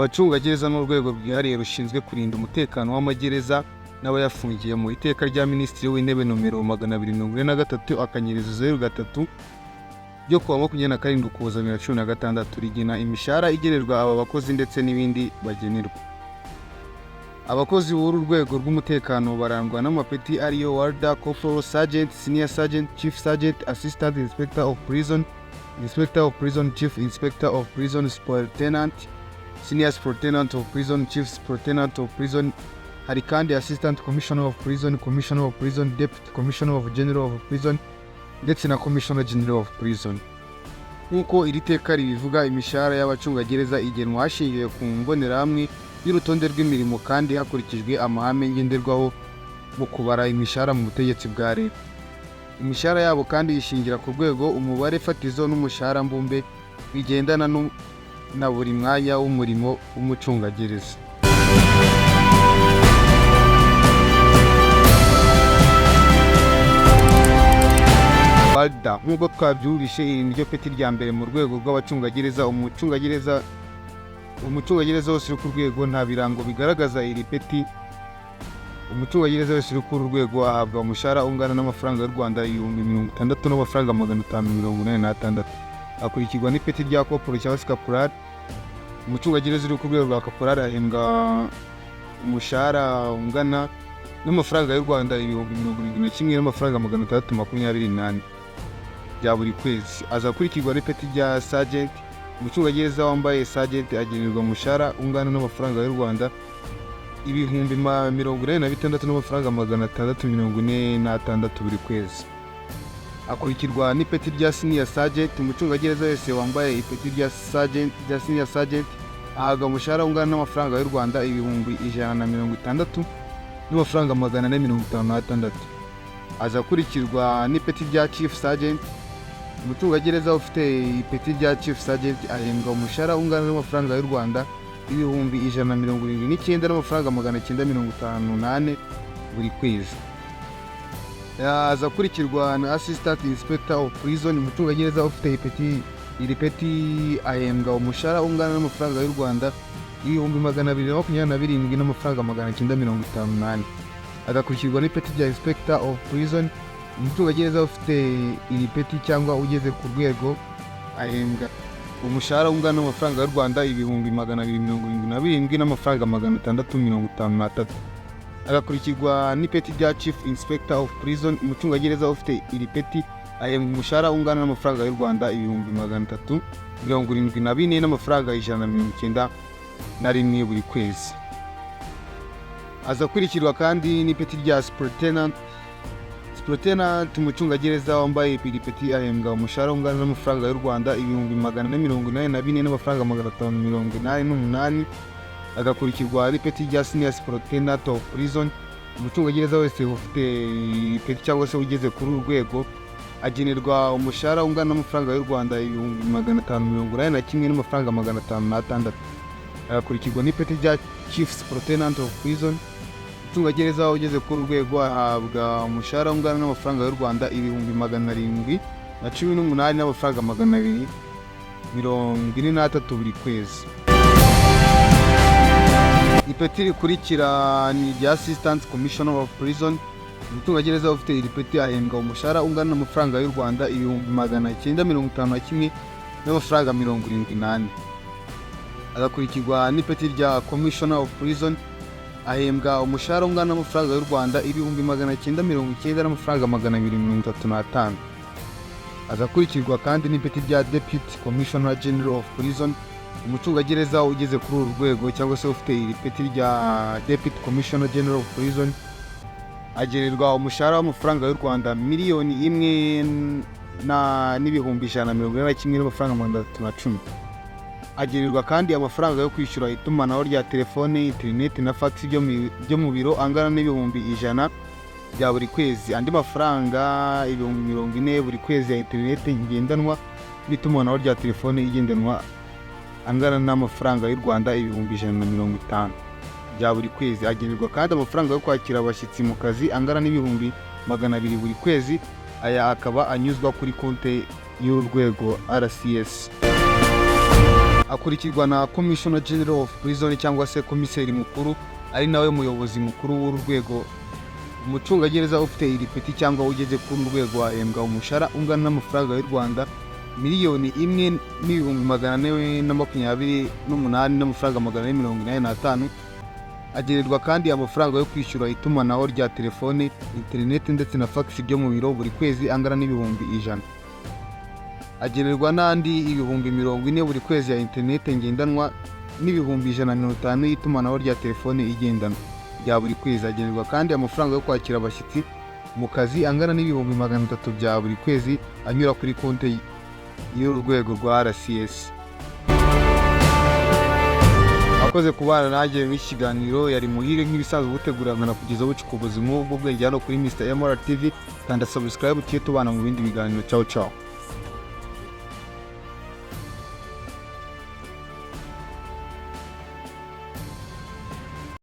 Abacungagereza ni urwego rwihariye rushinzwe kurinda umutekano w'amagereza n'abayafungiye. Mu iteka rya Minisitiri w'Intebe nomero 243/03 ryo kuwa 27 Ukuboza 2016, rigena imishahara igenerwa aba bakozi ndetse n'ibindi bagenerwa. Abakozi b'uru rwego rw'umutekano barangwa n'amapeti ariyo: Warder, Corporal, Sergeant, Senior Sergeant, Chief Sergeant, Assistant Inspector of Prison, Inspector of Prison, Chief Inspector of Prison, Superintendent, Senior Superintendent of Prison, Chief Superintendent of Prison. Hari kandi Assistant Commissioner of Prison, Commissioner of Prison, Deputy Commissioner of General of Prison ndetse na Commissioner General of Prison. Nk'uko iri teka ribivuga, imishahara y'abacungagereza igenwa hashingiwe ku mbonerahamwe y'urutonde rw'imirimo kandi hakurikijwe amahame ngenderwaho mu kubara imishahara mu butegetsi bwa leta. Imishahara yabo kandi ishingira ku rwego, umubare fatizo n'umushahara mbumbe bigendana na buri mwanya w'umurimo w'umucungagereza. Warder, nk'uko twabyumvishe, iri niryo peti rya mbere mu rwego rw'abacungagereza. Umucungagereza wese uri ku rwego, nta birango bigaragaza iri peti, umucungagereza wese uri kuri uru rwego ahabwa umushahara ungana n'amafaranga y'u Rwanda 60,000 n'amafaranga 586. Akurikirwa n'ipeti rya koporo cyangwa se kaporari. Umucungagereza uri ku rwego rwa kaporari ahembwa umushahara ungana n'amafaranga y'u Rwanda 71,624 bya buri kwezi. Aza akurikirwa n'ipeti rya sergeant. Umucungagereza wambaye sergeant agenerwa umushahara ungana n'amafaranga y'u Rwanda 86,646 buri kwezi. Akurikirwa n'ipeti rya senior sergeant. Umucungagereza wese wambaye ipeti rya sergeant, rya senior sergeant, ahabwa umushahara ungana n'amafaranga y'u Rwanda 160,456. Aza akurikirwa n'ipeti rya chief sergeant. Umucungagereza ufite ipeti rya chief sergeant ahembwa umushahara ungana n'amafaranga y'u Rwanda 179,954 buri kwezi. Aza akurikirwa na Assistant Inspector of Prison. Umucungagereza ufite iri peti ahembwa umushahara ungana n'amafaranga y'u Rwanda 227,954. Agakurikirwa n'ipeti rya Inspector of Prison. Umucungagereza ufite iri peti cyangwa ugeze ku rwego ahembwa umushahara ungana n'amafaranga y'u Rwanda 277,653. Agakurikirwa n'ipeti rya Chief Inspector of Prison. Umucungagereza ufite iri peti ahembwa umushahara ungana n'amafaranga y'u Rwanda 374,191 buri kwezi. Aza akurikirwa kandi n'ipeti rya Superintendent. Superintendent, umucungagereza wambaye iri peti ahembwa umushahara ungana n'amafaranga y'u Rwanda 484,588. Agakurikirwa n'ipeti rya Senior Superintendent of Prison. Umucungagereza wese ufite ipeti cyangwa se ugeze kuri uru rwego agenerwa umushahara ungana n'amafaranga y'u Rwanda 581,506. Agakurikirwa n'ipeti rya Chief Superintendent of Prison. Umucungagereza ugeze kuri uru rwego ahabwa umushahara ungana n'amafaranga y'u Rwanda 718,243 buri kwezi. Ipeti rikurikira ni irya Assistant Commissioner of Prison. Umucungagereza ufite iri peti ahembwa umushahara ungana n'amafaranga y'u Rwanda 951,074. Agakurikirwa n'ipeti rya Commissioner of Prison. Ahembwa umushahara ungana n'amafaranga y'u Rwanda 990,235. Agakurikirwa kandi n'ipeti rya Deputy Commissioner General of Prison. Umucungagereza ugeze kuri uru rwego cyangwa se ufite iri peti rya Deputy Commissioner General of Prison agenerwa umushahara w'amafaranga y'u Rwanda 1,141,310. Agenerwa kandi amafaranga yo kwishyura itumanaho rya telefone, interineti na fax byo mu biro angana n'100,000 bya buri kwezi, andi mafaranga 40,000 buri kwezi ya interineti ngendanwa n'itumanaho rya telefone igendanwa angana n'amafaranga y'u Rwanda 150,000 bya buri kwezi. Agenerwa kandi amafaranga yo kwakira abashyitsi mu kazi angana n'200,000 buri kwezi, aya akaba anyuzwa kuri konti y'urwego RCS. Akurikirwa na Commissioner General of Prison cyangwa se komiseri mukuru, ari nawe muyobozi mukuru w'uru rwego. Umucungagereza ufite iri peti cyangwa ugeze kuri uru rwego ahembwa umushahara ungana n'amafaranga y'u Rwanda 1,428,485. Agenerwa kandi amafaranga yo kwishyura itumanaho rya telefone, interineti ndetse na fagisi byo mu biro buri kwezi angana n'100,000. Agenerwa n'andi 40,000 buri kwezi ya interineti ngendanwa n'150,000 y'itumanaho rya telefone igendanwa rya buri kwezi. Agenerwa kandi amafaranga yo kwakira abashyitsi mu kazi angana n'300,000 bya buri kwezi anyura kuri konti y'urwego rwa RCS. Akoze kubana nanjye muri iki kiganiro yari Muhire nk'ibisanzwe, gutegura nkanakugezaho ubucukumbuzi bw'ubwenge hano kuri Mr MR TV. Kanda subscribe, tujye tubana mu bindi biganiro. Ciao ciao.